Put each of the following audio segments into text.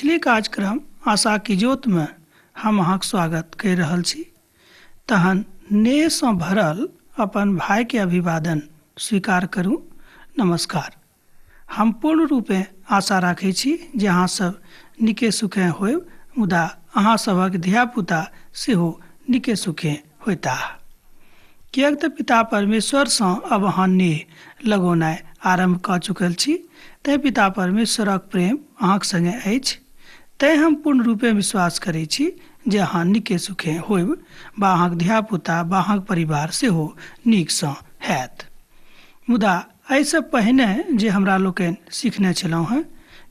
मैथिली कार्यक्रम आशा की ज्योतमे हम अहाँक स्वागत करि रहल छी। तहन नेहसँ भरल अपन भाइके अभिवादन स्वीकार करू। नमस्कार। हम पूर्ण रूपे आशा राखै छी जे अहाँ सब नीके सुखे होयब, मुदा अहाँ सभक धियापुता सेहो नीके सुखे होयताह, किएक तऽ पिता परमेश्वरसँ अब अहाँ नेह लगौनाइ आरम्भ कऽ चुकल छी। तैँ पिता परमेश्वरक प्रेम अहाँक सङ्गे अछि। तैँ हम पूर्ण रूपे विश्वास करै छी जे अहाँ नीके सुखे होयब बा अहाँक धियापुता बा अहाँक परिवार सेहो नीकसँ हैत। मुदा एहिसँ पहिने जे हमरा लोकनि सीखने छलहुँ हेँ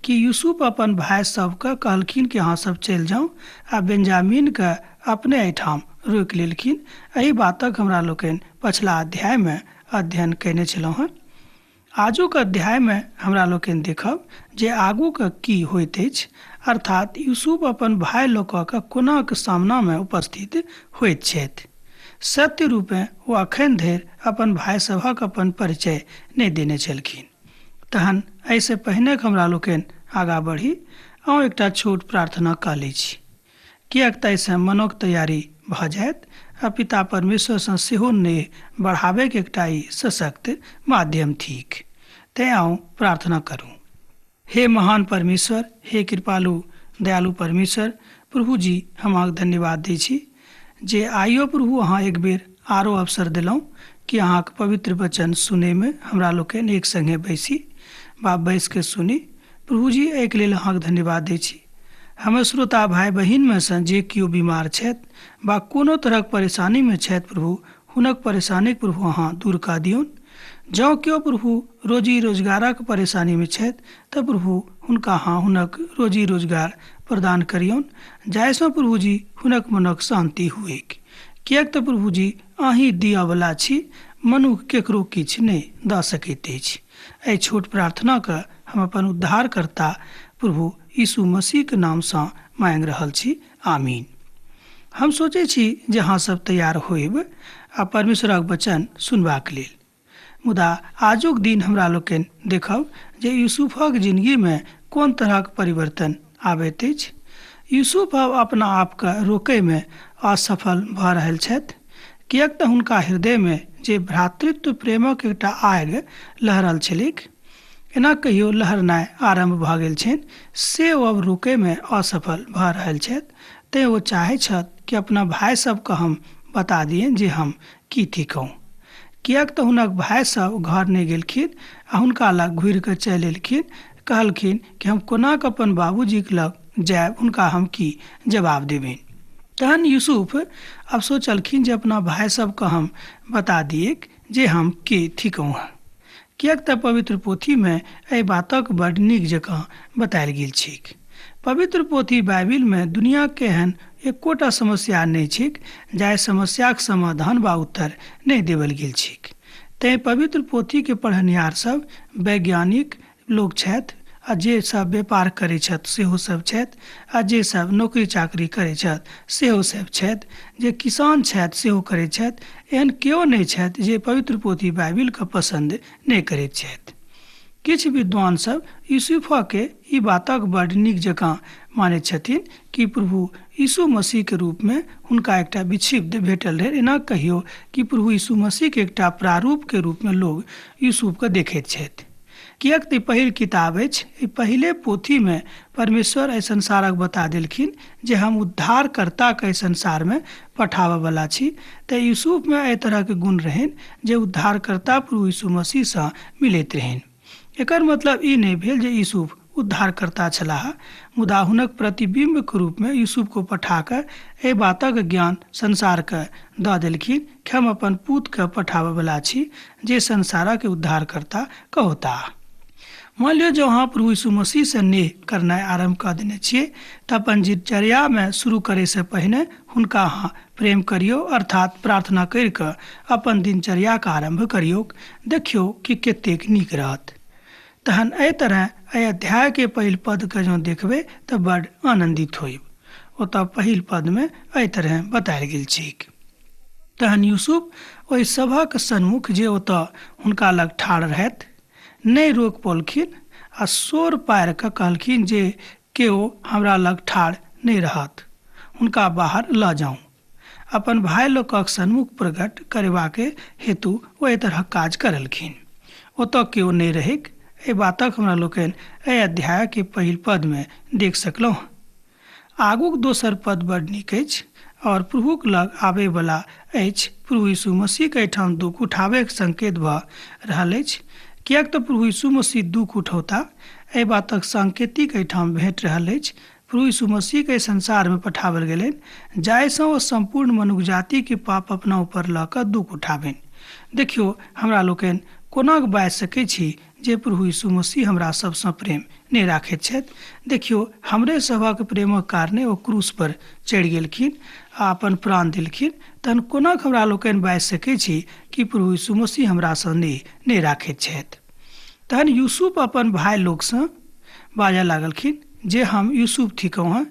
कि यूसुफ अपन भाय सबके कहलखिन कि अहाँ सब चलि जाउ आ बेंजामिनके अपने एहिठाम रोकि लेलखिन। एहि बातक हमरा लोकनि पछिला अध्यायमे अध्ययन कयने छलहुँ हेँ। आजुक अध्यायमे हमरा लोकनि देखब जे आगूके की होइत अछि, अर्थात यूसुफ अपन भाय लोकक कोनाक सामनामे उपस्थित होइत छथि। सत्य रूपेँ ओ अखन धरि अपन भाय सभक अपन परिचय नहि देने छलखिन। तहन एहिसँ पहिने हमरा लोकनि आगाँ बढ़ी, आउ एकटा छोट प्रार्थना कऽ लै छी, किएक तऽ एहिसँ मनोक तैयारी भऽ जायत आ पिता परमेश्वरसँ सेहो नेह बढ़ाबैके एकटा ई सशक्त माध्यम थिक। तैँ आउ प्रार्थना करू। हे महान परमेश्वर, हे कृपालु दयालु परमेश्वर प्रभु जी, हम अहाँके धन्यवाद दै छी जे आइयो प्रभु अहाँ एक बेर आरो अवसर देलहुँ कि अहाँके पवित्र वचन सुनैमे हमरा लोकनि एक सङ्गे बैसी बा बैस के सुनी। प्रभु जी, एहिके लेल अहाँके धन्यवाद दै छी। हमर श्रोता भाय बहिनमे सँ जे केओ बीमार छथि बा कोनो तरहक परेशानीमे छथि, प्रभु हुनक परेशानीके प्रभु अहाँ दूर कऽ दियौन। जँ केओ प्रभु रोजी रोजगारक परेशानीमे छथि तऽ प्रभु हुनका अहाँ हुनक रोजी रोजगार प्रदान करियौन, जाहिसँ प्रभु जी हुनक मनक शान्ति हुएक। किएक तऽ प्रभु जी अहीं दिअवला छी, मनुख केकरो किछु नहि दऽ सकैत अछि। एहि छोट प्रार्थनाके हम अपन उद्धारकर्ता प्रभु यीशु मसीहके नामसँ माँगि रहल छी, आमीन। हम सोचै छी जे अहाँ सब तैयार होयब आ परमेश्वरक वचन सुनबाक लेल। मुदा आजुक दिन हमरा लोकनि देखब जे यूसुफक जिंदगीमे कोन तरहक परिवर्तन आबैत अछि। यूसुफ अब अपना आपके रोकैमे असफल भऽ रहल छथि, किएक तऽ हुनका हृदयमे जे भ्रातृत्व प्रेमक एकटा आगि लहरल छलैक, एना कहियो लहरनाइ आरम्भ भऽ गेल छनि, से ओ अब रोकैमे असफल भऽ रहल छथि। तैँ ओ चाहै छथि कि अपना भाय सबके हम बता दियनि जे हम की थिकहुँ। किएक तऽ हुनक भाय सब घर नहि गेलखिन आ हुनका लग घुरि कऽ चलि एलखिन। कहलखिन कि हम कोना कऽ अपन बाबूजीके लग जायब, हुनका हम की जवाब देबनि। तहन यूसुफ अब सोचलखिन जे अपना भाय सबके हम बता दिएक जे हम के थिकहुँ हँ, किएक तऽ पवित्र पोथीमे एहि बातक बड नीक जकाँ बतायल गेल छैक। पवित्र पोथी बाइबिलमे दुनियाके एहन एकोटा समस्या नहि छैक जाहि समस्याक समाधान बा उत्तर नहि देवल गेल छैक। तैँ पवित्र पोथीके पढ़निहार सब वैज्ञानिक लोक छथि आ जे सब व्यापार करै छथि सेहो सब छथि, आ जे सब नौकरी चाकरी करै छथि सेहो सब छथि, जे किसान छथि सेहो करै छथि। एहन केओ नहि छथि जे पवित्र पोथी बाइबिलके पसन्द नहि करैत छथि। किछु विद्वान सब यूसुफके ई बातक बड नीक जकाँ मानैत छथिन कि प्रभु यीशु मसीहके रूपमे हुनका एकटा विक्षिप्त भेटल रहै। एना कहियो कि प्रभु यीशु मसीहके एकटा प्रारूपके रूपमे लोग यूसुफके देखैत छथि, किएक तऽ पहिल किताब अछि। एहि पहिले पोथीमे परमेश्वर एहि संसारक बता देलखिन जे हम उद्धारकर्ताके एहि संसारमे पठाबयवला छी। तऽ यूसुफमे एहि तरहके गुण रहनि जे उद्धारकर्ता प्रभु यीशु मसीहसँ मिलैत रहनि। एकर मतलब ई नहि भेल जे यूसुफ उद्धारकर्ता छलाह, मुदा हुनक प्रतिबिम्बके रूपमे यूसुफको पठा कऽ एहि बातक ज्ञान संसारके दऽ देलखिन कि हम अपन पूतके पठाबयवला छी जे संसारक उद्धारकर्ता कहौताह। मान लियौ जँ अहाँ प्रभु यीशु मसीहसँ नेह करनाइ आरम्भ कऽ देने छियै तऽ अपन दिनचर्यामे शुरू करैसँ पहिने हुनका अहाँ प्रेम करियौ, अर्थात प्रार्थना करि कऽ अपन दिनचर्याके आरम्भ करियौ। देखियौ कि कतेक नीक रहत। तहन एहि तरह एहि अध्यायके पहिल पदके जँ देखबै तऽ बड आनन्दित होयब। ओतऽ पहिल पदमे एहि तरह बतायल गेल छैक। तहन यूसुफ ओहि सभक सन्मुख जे ओतऽ हुनका लग ठाढ़ रहथि नहि रोक पौलखिन आ शोर पारि कऽ कहलखिन जे केओ हमरा लग ठाढ़ नहि रहत, हुनका बाहर लऽ जाउ। अपन भाय लोकक सन्मुख प्रकट करेबाक हेतु ओ एहि तरहक काज करलखिन। ओतऽ केओ नहि रहैक, एहि बातक हमरा लोकनि एहि अध्यायके पहिल पदमे देख सकलहुँ। आगूक दोसर पद बड नीक अछि और प्रभुक लग आबयवला अछि। प्रभु यीशु मसीहके एहिठाम दुःख उठाबयके संकेत भऽ रहल अछि, किएक तऽ प्रभु यीशु मसीह दुःख उठौता, एहि बातक सांकेतिक एहिठाम भेट रहल अछि। प्रभु यीशु मसीहके एहि संसारमे पठाओल गेलनि जाहिसँ ओ सम्पूर्ण मनुख जातिके पाप अपना ऊपर लऽ कऽ दुःख उठाबनि। देखियौ, हमरा लोकनि कोना बाजि सकैत छी जे प्रभु यीशु मसीह हमरा सभसँ प्रेम नहि राखैत छथि? देखियौ, हमरे सभक प्रेमक कारणे ओ क्रूस पर चढ़ि गेलखिन आ अपन प्राण देलखिन, तहन कोना हमरा लोकनि बाजि सकैत छी कि प्रभु यीशु मसीह हमरासँ नहि राखैत छथि? तहन यूसुफ अपन भाय लोकसँ बाजऽ लागलखिन जे हम यूसुफ थिकहुँ हँ,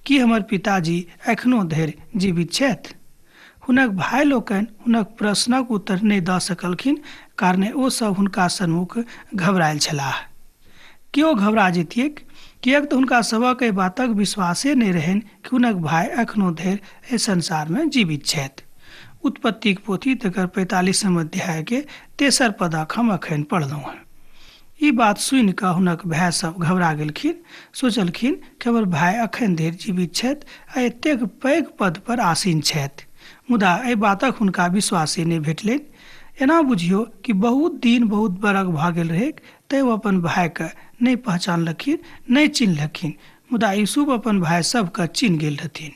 की हमर पिताजी एखनो धरि जीवित छथि? हुनक भाय लोकनि हुनक प्रश्नक उत्तर नहि दऽ सकलखिन, कारणे ओ सब हुनका सन्मुख घबरायल छलाह। केओ घबरा जैतियैक, किएक तऽ हुनका सभक एहि बातक विश्वासे नहि रहनि कि हुनक भाय एखनो धरि एहि संसारमे जीवित छथि। उत्पत्तिक पोथी तकर 45 अध्यायके तेसर पदक हम अखन पढ़लहुँ हँ। ई बात सुनि कऽ हुनक भाय सब घबरा गेलखिन, सोचलखिन कि हमर भाय अखन धरि जीवित छथि आ एतेक पैघ पद पर आसीन छथि। मुदा एहि बातक हुनका विश्वासे नहि भेटलनि। एना बुझियौ कि बहुत दिन बहुत बरख भऽ गेल रहैक, तैँ ओ अपन भायके नहि पहचानलखिन, नहि चिन्हलखिन। मुदा यूसुफ अपन भाय सबके चिन्ह गेल रहथिन।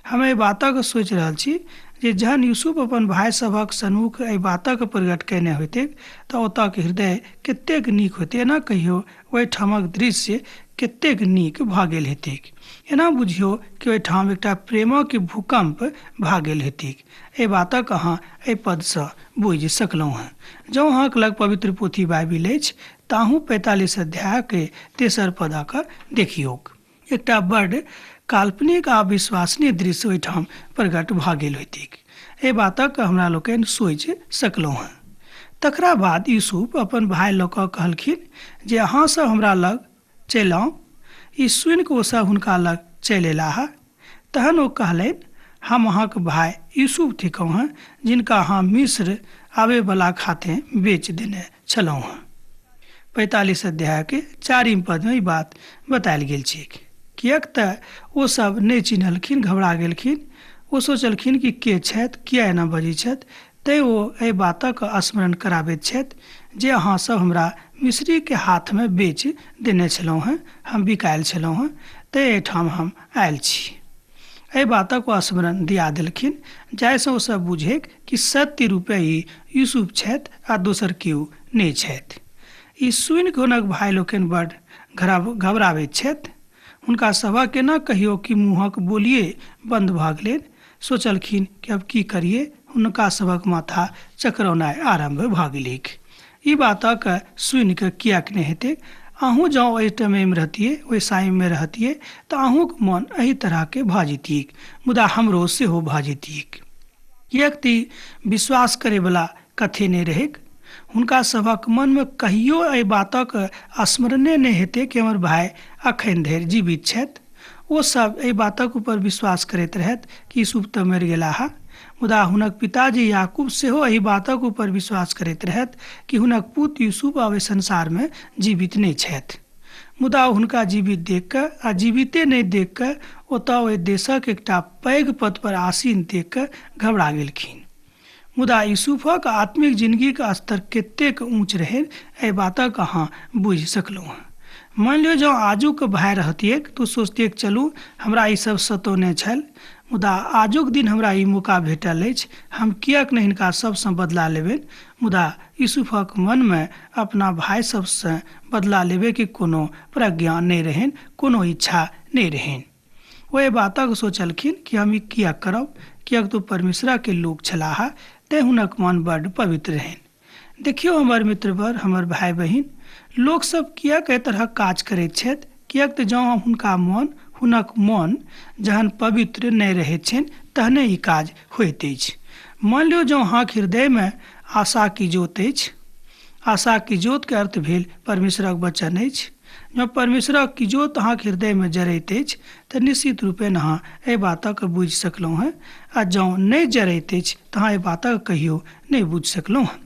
हम एहि बातक सोचि रहल छी जे जहन यूसुफ अपन भाय सभक सन्मुख एहि बातक प्रकट कयने होइतैक तऽ ओतऽके हृदय कतेक नीक होइतै। एना कहियौ ओहिठामक दृश्य कतेक नीक भऽ गेल हेतैक। एना बुझियौ कि ओहिठाम एकटा प्रेमक भूकम्प भऽ गेल हेतैक। एहि बातक अहाँ एहि पदसँ बुझि सकलहुँ हँ। जँ अहाँक लग पवित्र पोथी बाइबिल अछि तऽ अहूँ 45 अध्यायके तेसर पदक देखियौक। एकटा बड काल्पनिक आ विश्वसनीय दृश्य ओहिठाम प्रकट भऽ गेल होइतैक। एहि बातक हमरा लोकनि सोचि सकलहुँ हँ। तकरा बाद यूसुफ अपन भाय लऽ कऽ कहलखिन जे अहाँ सब हमरा लग चलि आउ। ई सुनि कऽ ओ सब हुनका लग चलि अयलाह। तहन ओ कहलनि, हम अहाँक भाय यूसुफ थिकहुँ हँ, जिनका अहाँ मिस्र आबयवलाक हाथे बेच देने छलहुँ हँ। 45 अध्यायके 4 पदमे ई बात बतायल गेल छैक। किएक तऽ ओ सब नहि चिन्हलखिन, घबरा गेलखिन। ओ सोचलखिन कि के छथि, किया एना बजै छथि, तैँ ओ एहि बातक स्मरण कराबैत छथि जे अहाँ सब हमरा मिस्रीके हाथमे बेच देने छलहुँ हँ, हम बिकायल छलहुँ हँ, तैँ एहिठाम हम आयल छी। एहि बातक ओ स्मरण दिया देलखिन जाहिसँ ओ सब बुझैक कि सत्य रूपे ई यूसुफ छथि आ दोसर केओ नहि छथि। ई सुनि कऽ हुनक भाय लोकनि बड घबराबैत छथि। हुनका सभक एना कहियो कि मुँहक बोलिए बन्द भऽ गेलनि। सोचलखिन कि अब की करिए, हुनका सभक माथा चकरौनाइ आरम्भ भऽ गेलैक। ई बातक सुनि कऽ किएक नहि हेतैक? अहूँ जँ ओहि टाइममे रहतियै, ओहि साइममे रहतियै तऽ अहूँक मन एहि तरहके भऽ जैतियैक, मुदा हमरो सेहो भऽ जैतियैक। किएक तऽ विश्वास करयवला कथे नहि रहैक। हुनका सभक मनमे कहियो एहि बातक स्मरणे नहि हेतै कि हमर भाय अखन धरि जीवित छथि। ओ सब एहि बातक ऊपर विश्वास करैत रहथि कि यूसुफ तऽ मरि गेलाह, मुदा हुनक पिताजी याकूब सेहो एहि बातक ऊपर विश्वास करैत रहथि कि हुनक पुत यूसुफ आब एहि संसारमे जीवित नहि छथि। मुदा हुनका जीवित देख कऽ आ जीविते नहि देख कऽ ओतऽ ओहि देशक एकटा पैघ पद पर आसीन देख कऽ घबरा गेलखिन। मुदा यूसुफक आत्मिक जिनगीक स्तर कतेक ऊँच रहै, एहि बातक अहाँ बुझि सकलहुँ हँ। मानि लियौ जँ आजुक भाय रहतियैक तऽ सोचतियैक चलू हमरा ई सब सतौने छल, मुदा आजुक दिन हमरा ई मौका भेटल अछि, हम किएक नहि हिनका सबसँ बदला लेबनि। मुदा यूसुफक मनमे अपना भाय सबसँ बदला लेबैके कोनो प्रज्ञा नहि रहनि, कोनो इच्छा नहि रहनि। ओ एहि बातक सोचलखिन कि हम ई किएक करब, किएक तऽ परमेश्वरके लोक छलाह, तैँ हुनक मन बड्ड पवित्र रहनि। देखियौ हमर मित्रवर, हमर भाय बहिन, लोकसब किएक एहि तरहक काज करैत छथि? किएक तऽ जँ हुनका मन, हुनक मन जहन पवित्र नहि रहैत छनि तहने ई काज होइत अछि। मानि लियौ जँ अहाँक हृदयमे आशा की ज्योत अछि, आशा की ज्योतके अर्थ भेल परमेश्वरक वचन अछि। जँ परमेश्वरक इजोत अहाँके हृदयमे जरैत अछि तऽ निश्चित रूपेण अहाँ एहि बातक बुझि सकलहुँ हेँ, आ जँ नहि जरैत अछि तऽ अहाँ एहि बातक कहियो नहि बुझि सकलहुँ हेँ।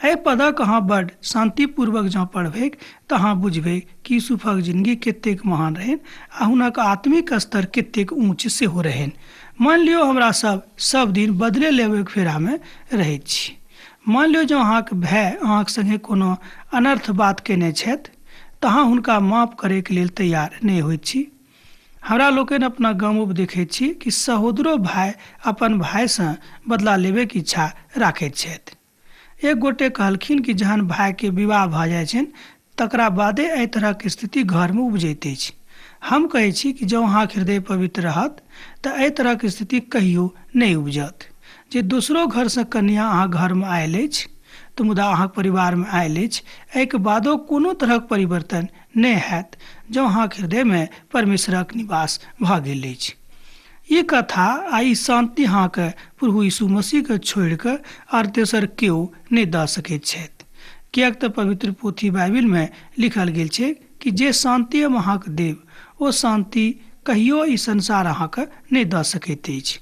एहि पदक अहाँ बड शान्तिपूर्वक जँ पढ़बैक तऽ अहाँ बुझबै कि यूसुफक जिनगी कतेक महान रहनि आ हुनक आत्मिक स्तर कतेक ऊँच सेहो रहनि। मानि लियौ हमरा सब सब दिन बदले लेबैक फेरामे रहैत छी। मानि लियौ जँ अहाँक भाय अहाँक संगे कोनो अनर्थ बात कयने छथि तऽ अहाँ हुनका माफ करैके लेल तैयार नहि होइत छी। हमरा लोकनि अपना गामोमे देखैत छी कि सहोदरो भाय अपन भायसँ बदला लेबैके इच्छा राखैत छथि। एक गोटे कहलखिन कि जहन भायके विवाह भऽ जाइ छनि तकरा बादे एहि तरहक स्थिति घरमे उपजैत अछि। हम कहै छी कि जँ अहाँके हृदय पवित्र रहत तऽ एहि तरहक स्थिति कहियो नहि उपजत। जे दोसरो घरसँ कन्या अहाँ घरमे आयल अछि तऽ मुदा अहाँके परिवारमे आयल अछि, एहिके बादो कोनो तरहक परिवर्तन नहि हैत जँ अहाँके हृदयमे परमेश्वरक निवास भऽ गेल अछि। ई कथा आ ई शान्ति अहाँके प्रभु यीशु मसीहके छोड़ि कऽ आर तेसर केओ नहि दऽ सकैत छथि। किएक तऽ पवित्र पोथी बाइबिलमे लिखल गेल छै कि जे शान्ति हम अहाँके देब ओ शान्ति कहियो ई संसार अहाँके नहि दऽ सकैत अछि।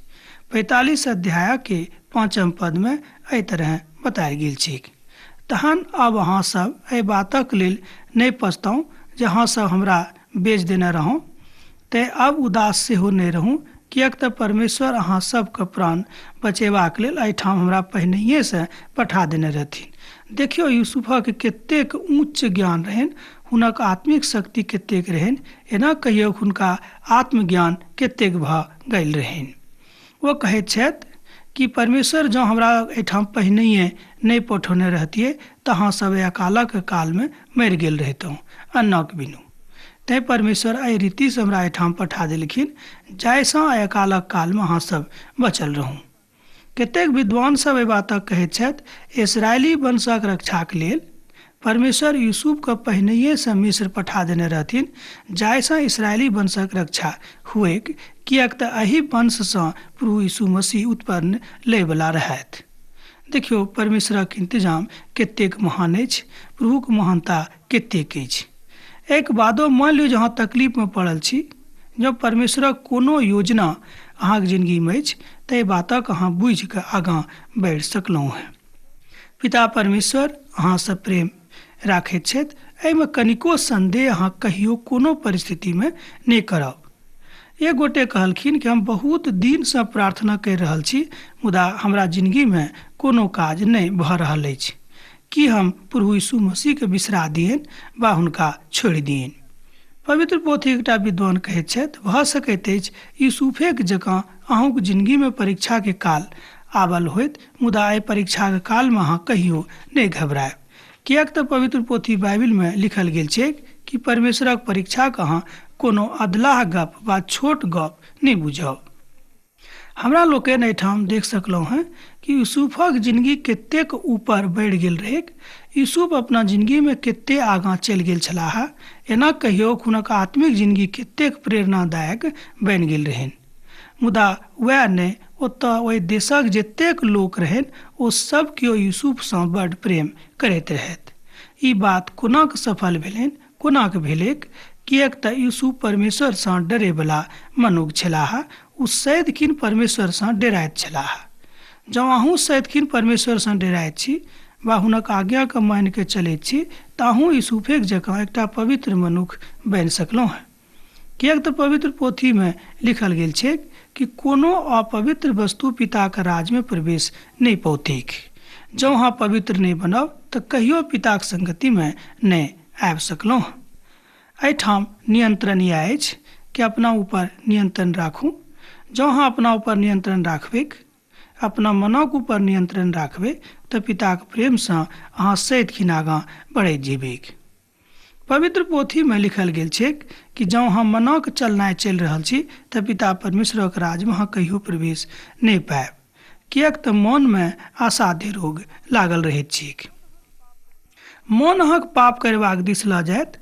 45 अध्यायके 5 पदमे एहि तरह बतायल गेल छैक। तहन आब अहाँ सब एहि बातक लेल नहि पछताउ जे अहाँ सब हमरा बेच देने रहौं, तेँ आब उदास सेहो नहि रहू, किएक तऽ परमेश्वर अहाँ सबके प्राण बचेबाक लेल एहिठाम हमरा पहिनहिएसँ पठा देने रहथिन। देखियौ यूसुफक कतेक उच्च ज्ञान रहनि, हुनक आत्मिक शक्ति कतेक रहनि, एना कहियौ हुनका आत्मज्ञान कतेक भऽ गेल रहनि। ओ कहैत छथि कि परमेश्वर जँ हमरा एहिठाम पहिनहिए नहि पठौने रहतियै तऽ अहाँ सब एहि अकालक कालमे मरि गेल रहितहुँ अन्नक बिनु। तैँ परमेश्वर एहि रीतिसँ हमरा एहिठाम पठा देलखिन जाहिसँ एहि अकालक कालमे अहाँ सब बचल रहू। कतेक विद्वान सब एहि बातक कहैत छथि, इसराइली वंशक रक्षाक लेल परमेश्वर यूसुफके पहिनहिएसँ मिस्र पठा देने रहथिन जाहिसँ इसराइली वंशक रक्षा हुएक, किएक तऽ एहि वंशसँ प्रभु यीशु मसीह उत्पन्न लैवला रहथि। देखियौ परमेश्वरक इंतजाम कतेक महान अछि, प्रभुक महानता कतेक अछि। एक बादो मान लियौ जे अहाँ तकलीफमे पड़ल छी, जँ परमेश्वरक कोनो योजना अहाँके जिनगीमे अछि तऽ एहि बातक अहाँ बुझिकऽ आगाँ बढ़ि सकलहुँ हेँ। पिता परमेश्वर अहाँसँ प्रेम राखैत छथि, एहिमे कनिको संदेह अहाँ कहियो कोनो परिस्थितिमे नहि करब। एक गोटे कहलखिन कि हम बहुत दिनसँ प्रार्थना करि रहल छी मुदा हमरा जिनगीमे कोनो काज नहि भऽ रहल अछि, की हम प्रभु यीशु मसीहके बिसरा दियनि वा हुनका छोड़ि दियनि? पवित्र पोथी एकटा विद्वान कहैत छथि, भऽ सकैत अछि यूसुफेक जकाँ अहूँक जिनगीमे परीक्षाके काल आबल होइत, मुदा एहि परीक्षाके कालमे अहाँ कहियो नहि घबरायब, किएक तऽ पवित्र पोथी बाइबिलमे लिखल गेल छै कि परमेश्वरक परीक्षाके अहाँ कोनो अधलाह गप वा छोट गप नहि बुझब। हमरा लोकनि एहिठाम देख सकलहुँ हेँ कि यूसुफक जिनगी कतेक ऊपर बढ़ि गेल रहैक, यूसुफ अपना जिनगीमे कतेक आगाँ चलि गेल छलाह, एना कहियौ हुनक आत्मिक जिनगी कतेक प्रेरणादायक बनि गेल रहनि। मुदा वएह नहि, ओतऽ ओहि देशक जतेक लोक रहनि ओ सब केओ यूसुफसँ बड प्रेम करैत रहथि। ई बात कोनाक सफल भेलनि, कोनाक भेलैक? किएक तऽ यूसुफ परमेश्वरसँ डरैवला मनुख छलाह, ओ सदिखन परमेश्वरसँ डराइत छलाह। जँ अहूँ सदिखन परमेश्वरसँ डराइत छी वा हुनक आज्ञाके मानिके चलैत छी तऽ अहूँ यूसुफेक जकाँ एकटा पवित्र मनुख बनि सकलहुँ हेँ। किएक तऽ पवित्र पोथीमे लिखल गेल छै कि कोनो अपवित्र वस्तु पिताक राजमे प्रवेश नहि पौतैक। जँ अहाँ पवित्र नहि बनब तऽ कहियो पिताक संगतिमे नहि आबि सकलहुँ। एहिठाम नियंत्रण इएह अछि कि अपना ऊपर नियंत्रण राखू। जँ अहाँ अपना ऊपर नियंत्रण राखबैक, अपना मनक ऊपर नियंत्रण राखबै तऽ पिताक प्रेमसँ अहाँ सदिखन आगाँ बढ़ैत जेबैक। पवित्र पोथीमे लिखल गेल छै कि जँ अहाँ मनक चलनाइ चलि रहल छी तऽ पिता परमेश्वरक राजमे अहाँ कहियो प्रवेश नहि पायब, किएक तऽ मनमे असाध्य रोग लागल रहैत छैक। मन अहाँके पाप करबाक दिस लऽ जायत,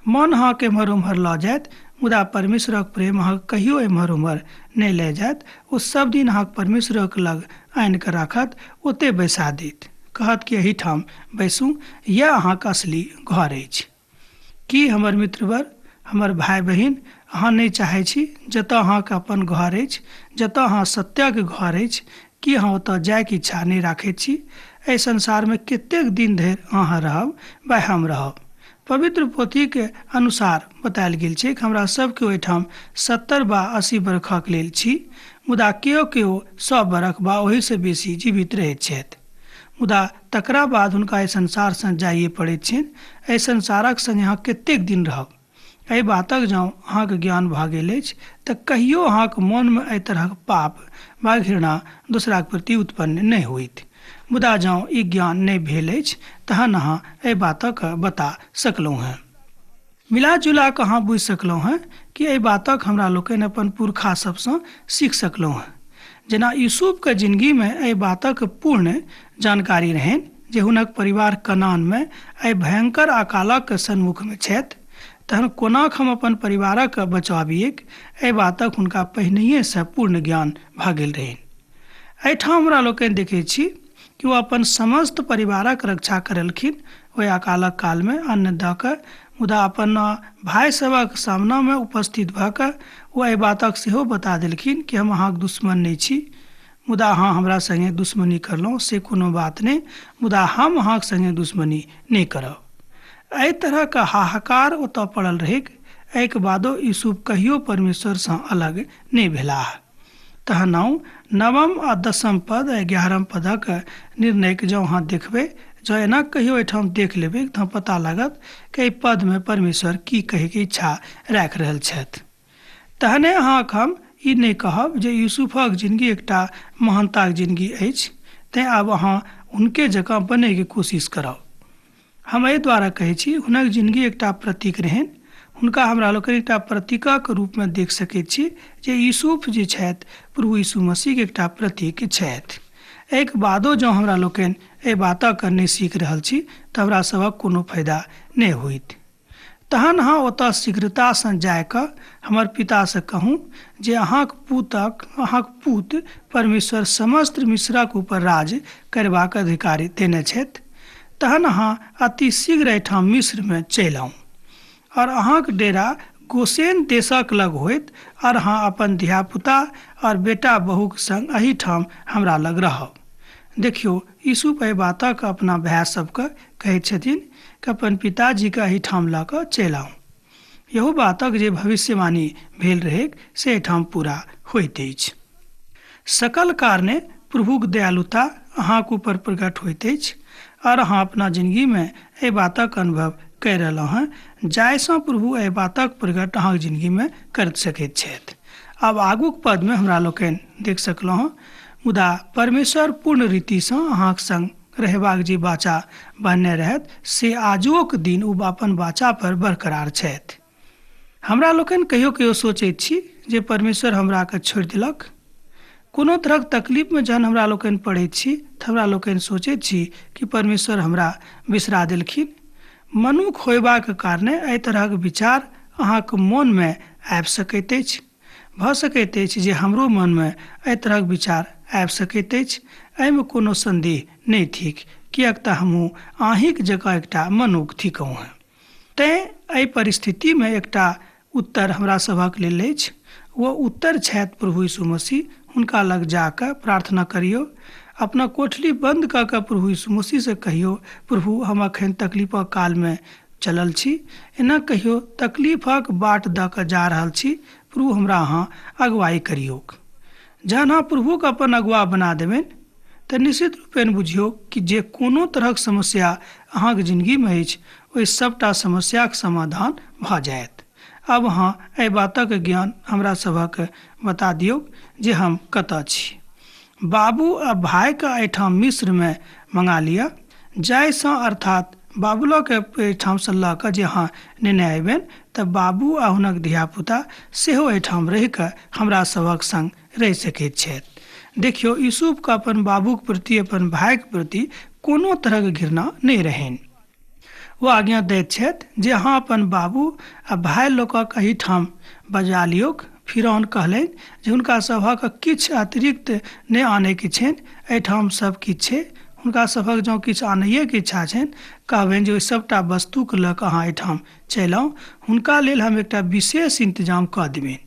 मन अहाँके एम्हर ओम्हर लऽ जायत, मुदा परमेश्वरक प्रेम अहाँके कहियो एम्हर ओम्हर नहि लऽ जायत। ओ सब दिन अहाँके परमेश्वरक लग आनि कऽ राखत, ओतय बैसा देत, कहत कि एहिठाम बैसू, यैह अहाँके असली घर अछि। की हमर मित्रवर, हमर भाय बहिन, अहाँ नहि चाहै छी जतऽ अहाँके अपन घर अछि, जतऽ अहाँ सत्यक घर अछि, की अहाँ ओतऽ जायके इच्छा नहि राखैत छी? एहि संसारमे कतेक दिन धरि अहाँ रहब वा हम रहब? पवित्र पोथीके अनुसार बतायल गेल छै कि हमरा सबके ओहिठाम 70 वा 80 बरखक लेल छी, मुदा केओ केओ 100 बरख वा ओहिसँ बेसी जीवित रहैत छथि। मुदा तकरा बाद हुनका एहि संसारसँ जाइए पड़ैत छनि। एहि संसारक संगे अहाँ कतेक दिन रहब? एहि बातक जँ अहाँके ज्ञान भऽ गेल अछि तऽ कहियो अहाँके मोनमे एहि तरहक पाप वा घृणा दोसराके प्रति उत्पन्न नहि होइत। मुदा जँ ई ज्ञान नहि भेल अछि तहन अहाँ एहि बातक बता सकलहुँ हेँ। मिला जुला कऽ अहाँ बुझि सकलहुँ हेँ कि एहि बातक हमरा लोकनि अपन पुरखा सबसँ सीख सकलहुँ हेँ। जेना यूसुफके जिनगीमे एहि बातक पूर्ण जानकारी रहनि जे हुनक परिवार कनानमे एहि भयंकर अकालक सन्मुखमे छथि, तहन कोना हम अपन परिवारक बचाबियैक, एहि बातक हुनका पहिनहिएसँ पूर्ण ज्ञान भऽ गेल रहनि। एहिठाम हमरा लोकनि देखैत छी कि ओ अपन समस्त परिवारक रक्षा करलखिन ओहि अकालक कालमे अन्न दऽ कऽ, मुदा अपन भाय सभक सामनामे उपस्थित भऽ कऽ ओ एहि बातक सेहो बता देलखिन कि हम अहाँक दुश्मन नहि छी, मुदा अहाँ हमरा संगे दुश्मनी करलहुँ से कोनो बात नहि, मुदा हम अहाँक संगे दुश्मनी नहि करब। एहि तरहक हाहाकार ओतऽ पड़ल रहैक। एहिके बादो यूसुफ कहियो परमेश्वरसँ अलग नहि भेलाह। तहन आउ 9 आ 10 पद 11 पदक निर्णयके जँ अहाँ देखबै, जँ एना कहियो एहिठाम देख लेबै तऽ पता लागत कि एहि पदमे परमेश्वर की कहैके इच्छा राखि रहल छथि। तहने अहाँके हम ई नहि कहब जे यूसुफक जिनगी एकटा महानताक जिनगी अछि, तेँ आब अहाँ हुनके जकाँ बनैके कोशिश करब। हम एहि द्वारा कहै छी हुनक जिनगी एकटा प्रतीक रहनि। हुनका हमरा लोकनि एकटा प्रतीकक रूपमे देख सकैत छी जे यूसुफ जे छथि प्रभु यीशु मसीहके एकटा प्रतीक छथि। एहिके बादो जँ हमरा लोकनि एहि बातक नहि सीख रहल छी तऽ हमरा सभक कोनो फायदा नहि होइत। तहन अहाँ ओतऽ शीघ्रतासँ जाय कऽ हमर पितासँ कहू जे अहाँक पूत परमेश्वर समस्त मिस्रक ऊपर राज करबाक अधिकारी देने छथि। तहन अहाँ अति शीघ्र एहिठाम मिस्रमे चलि आउ और अहाँक डेरा गोसेन देशक लग होइत और अहाँ अपन धियापुता और बेटा बहुक संग एहिठाम हमरा लग रहब। देखियौ, यूसुफ एहि बातक अपना भाय सबके कहैत छथिन कि अपन पिताजीके एहिठाम लऽ कऽ चलि आउ। इहो बातक जे भविष्यवाणी भेल रहैक से एहिठाम पूरा होइत अछि। सकल कारणे प्रभुक दयालुता अहाँक ऊपर प्रकट होइत अछि और अहाँ अपना जिनगीमे एहि बातक अनुभव करि रहलहुँ हेँ, जाहिसँ प्रभु एहि बातक प्रकट अहाँक जिनगीमे कर सकैत छथि। आब आगूक पदमे हमरा लोकनि देख सकलहुँ हँ, मुदा परमेश्वर पूर्ण रीतिसँ अहाँक संग रहबाक जे वाचा बान्हने रहथि से आजुओक दिन ओ अपन वाचा पर बरकरार छथि। हमरा लोकनि कहियो कहियो सोचैत छी जे परमेश्वर हमरा के छोड़ि देलक। कोनो तरहक तकलीफमे जहन हमरा लोकनि पड़ैत छी तऽ हमरा लोकनि सोचैत छी कि परमेश्वर हमरा बिसरा देलखिन। मनुख होयबाक कारणे एहि तरहक विचार अहाँके मोनमे आबि सकैत अछि। भऽ सकैत अछि जे हमरो मनमे एहि तरहक विचार आबि सकैत अछि। एहिमे कोनो सन्देह नहि थिक, किएक तऽ हमहूँ अहीँक जकाँ एकटा मनुख थिकहुँ हेँ। तेँ एहि परिस्थितिमे एकटा उत्तर हमरा सभक लेल अछि। ओ उत्तर छथि प्रभु यीशु मसीह। हुनका लग जाकऽ प्रार्थना करियौ, अपना कोठली बन्द कऽ कऽ प्रभु यीशु मसीहसँ कहियौ, प्रभु हम अखन तकलीफक कालमे चलल छी, एना कहियो तकलीफक बाट दऽ कऽ जा रहल छी, प्रभु हमरा अहाँ अगुवाई करियौक। जहन अहाँ प्रभुके अपन अगुआ बना देबनि तऽ निश्चित रूपेण बुझियौ कि जे कोनो तरहक समस्या अहाँके जिनगीमे अछि ओहि सभटा समस्याक समाधान भऽ जायत। आब अहाँ एहि बातक ज्ञान हमरा सभक बता दियौक जे हम कतऽ छी। बाबू आ भायके एहिठाम मिस्रमे मंगा लिअ, जाहिसँ अर्थात बाबुलोके एहिठामसँ लऽ कऽ जे अहाँ नेने अयबनि तऽ बाबू आ हुनक धियापुता सेहो एहिठाम रहि कऽ हमरा सभक संग रहि सकैत छथि। देखियौ, यूसुफके अपन बाबूक प्रति, अपन भायक प्रति कोनो तरहक घृणा नहि रहनि। ओ आज्ञा दैत छथि जे अहाँ अपन बाबू आ भाय लोकक एहिठाम बजा लियौक। फिरौन कहलनि जे हुनका सभक किछु अतिरिक्त नहि आनैके छनि, एहिठाम सब किछु छै। हुनका सभक जँ किछु आनैएके इच्छा छनि, कहबनि जे ओहि सभटा वस्तुके लऽ कऽ अहाँ एहिठाम चलि आउ, हुनका लेल हम एकटा विशेष इंतजाम कऽ देबनि।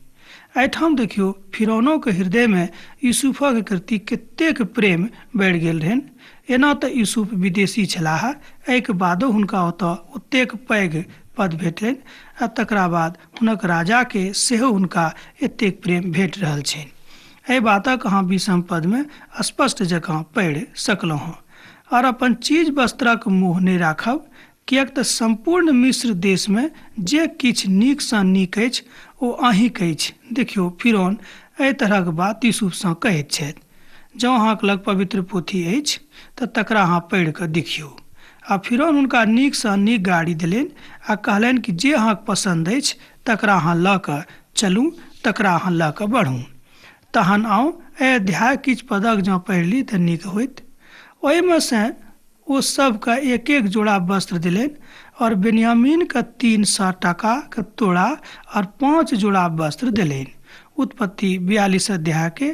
एहिठाम देखियौ फिरौनोके हृदयमे यूसुफक प्रति कतेक प्रेम बढ़ि गेल रहनि। एना तऽ यूसुफ विदेशी छलाह, एहिके बादो हुनका ओतऽ ओतेक पैघ पद भेटलनि आ तकरा बाद हुनक राजाके सेहो हुनका एतेक प्रेम भेट रहल छनि। एहि बातक अहाँ 20 पदमे स्पष्ट जकाँ पढ़ि सकलहुँ हँ। और अपन चीज वस्त्रक मोह नहि राखब, किएक तऽ सम्पूर्ण मिस्र देशमे जे किछु नीकसँ नीक अछि ओ अहीँके अछि। देखियौ फिरौन एहि तरहक बात यूसुफसँ कहैत छथि। जँ अहाँके लग पवित्र पोथी अछि तऽ तकरा अहाँ पढ़ि कऽ देखियौ। आ फिरौन हुनका नीकसँ नीक गाड़ी देलनि आ कहलनि कि जे अहाँके पसन्द अछि तकरा अहाँ लऽ कऽ चलू, तकरा अहाँ लऽ कऽ बढ़ू। तहन आउ एहि अध्याय किछु पदक जँ पढ़ि ली तऽ नीक होइत। ओहिमे सँ ओ सबके एक एक जोड़ा वस्त्र देलनि और बेन्यामीनके 300 टाका के तोड़ा और 5 जोड़ा वस्त्र देलनि। उत्पत्ति 42 अध्याय के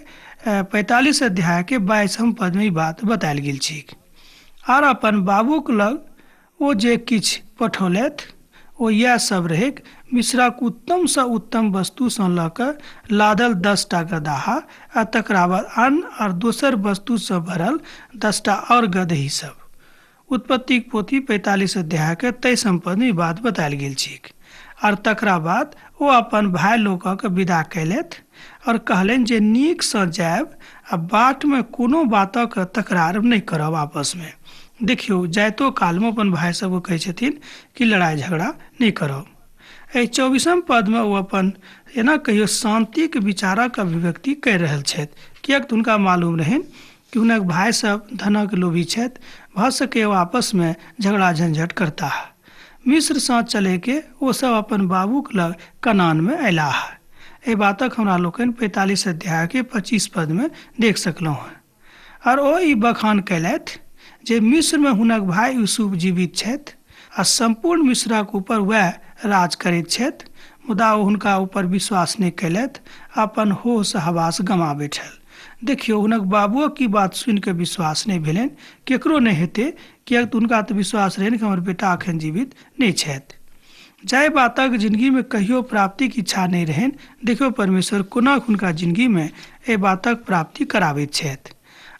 45 अध्याय के 22 पद में ई बात बतायल गेल छै। आर अपन बाबूक लग ओ जे किछु पठौलथि ओ इएह सब रहैक, मिस्रक उत्तमसँ उत्तम वस्तुसँ लऽ कऽ लादल 10टा गदहा आ तकरा बाद अन्न और दोसर वस्तुसँ भरल 10टा और गदही सब। उत्पत्तिक पोथी 45 अध्याय के 23 पद में ई बात बतायल गेल छैक। और तकरा बाद ओ अपन भाय लोकक विदा कयलथि और कहलनि जे नीकसँ जायब आ बाटमे कोनो बातक तकरार नहि करब आपसमे। देखियौ जाइतो कालमे अपन भाय सबके कहै छथिन कि लड़ाइ झगड़ा नहि करब। एहि 24 पदमे ओ अपन एना कहियो शान्तिक विचारक अभिव्यक्ति करि रहल छथि, किएक तऽ हुनका मालूम रहनि कि हुनक भाय सब धनक लोभी छथि, भऽ सके ओ आपसमे झगड़ा झंझट करताह। मिस्रसँ चलैके ओ सब अपन बाबूक लग कनानमे अयलाह। एहि बातक हमरा लोकनि 45 अध्याय के 25 पदमे देख सकलहुँ हँ। और ओ ई बखान कयलथि जे मिस्रमे हुनक भाय यूसुफ जीवित छथि आ सम्पूर्ण मिस्रक ऊपर वएह राज करैत छथि, मुदा ओ हुनका ऊपर विश्वास नहि कयलथि, अपन होश हवास गमा बैठल। देखियौ हुनक बाबुओ की बात सुनि कऽ विश्वास नहि भेलनि, केकरो नहि हेतै, किएक तऽ हुनका तऽ विश्वास रहनि कि हमर बेटा अखन जीवित नहि छथि। जाहि बातक जिंदगीमे कहियो प्राप्तिक इच्छा नहि रहनि, देखियौ परमेश्वर कोना हुनका जिंदगीमे एहि बातक प्राप्ति कराबैत छथि।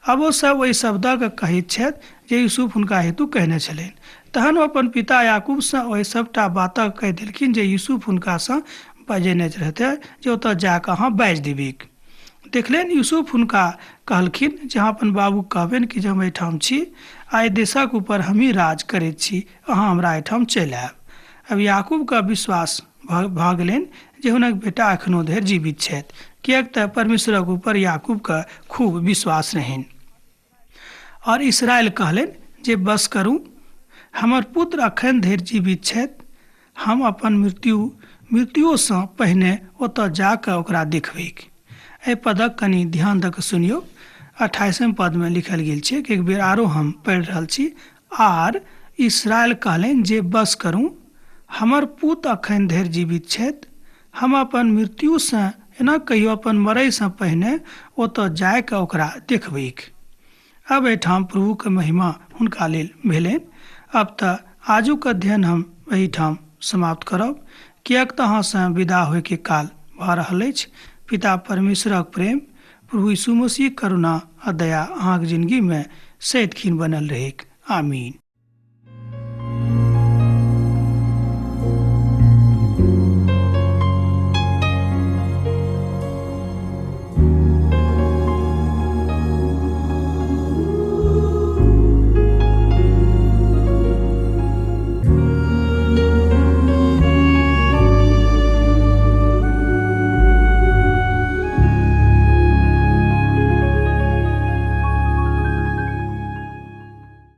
आब ओ सब ओहि शब्दक कहैत छथि जे यूसुफ हुनका हेतु कहने छलनि। तहन ओ अपन पिता याकूबसँ ओहि सभटा बातक कहि देलखिन जे यूसुफ हुनकासँ बजेने रहतै जे ओतऽ जाकऽ अहाँ बाजि देबिक। देखलनि यूसुफ हुनका कहलखिन जे अहाँ अपन बाबूके कहबनि कि जे हम एहिठाम छी आ एहि देशक ऊपर हमही राज करैत छी, अहाँ हमरा एहिठाम चलि आयब। अब याकूबके विश्वास भऽ गेलनि जे हुनक बेटा एखनो धरि जीवित छथि, किएक तऽ परमेश्वरक ऊपर याकूबके खूब विश्वास रहनि। और इसराइल कहलनि जे बस करू, हमर पुत्र अखन धरि जीवित छथि, हम अपन मृत्युओसँ पहिने ओतऽ जाकऽ ओकरा देखबैक। एहि पदक कनि ध्यान दऽ कऽ सुनियौ। 28 पदमे लिखल गेल छै, एक बेर आरो हम पढ़ि रहल छी। आर इसराइल कहलनि जे बस करू, हमर पुत अखन धरि जीवित छथि, हम अपन मृत्युसँ एना कहियो अपन मरैसँ पहिने ओतऽ जाकऽ ओकरा देखबैक। अब एहिठाम प्रभुके महिमा हुनका लेल भेलनि। अब तऽ आजुक अध्ययन हम एहिठाम समाप्त करब, किएक तऽ अहाँसँ विदा होइके काल भऽ रहल अछि। पिता परमेश्वरक प्रेम, प्रभु यीशु मसीह करुणा आ दया अहाँके जिंदगीमे सदिखन बनल रहैक। आमीन।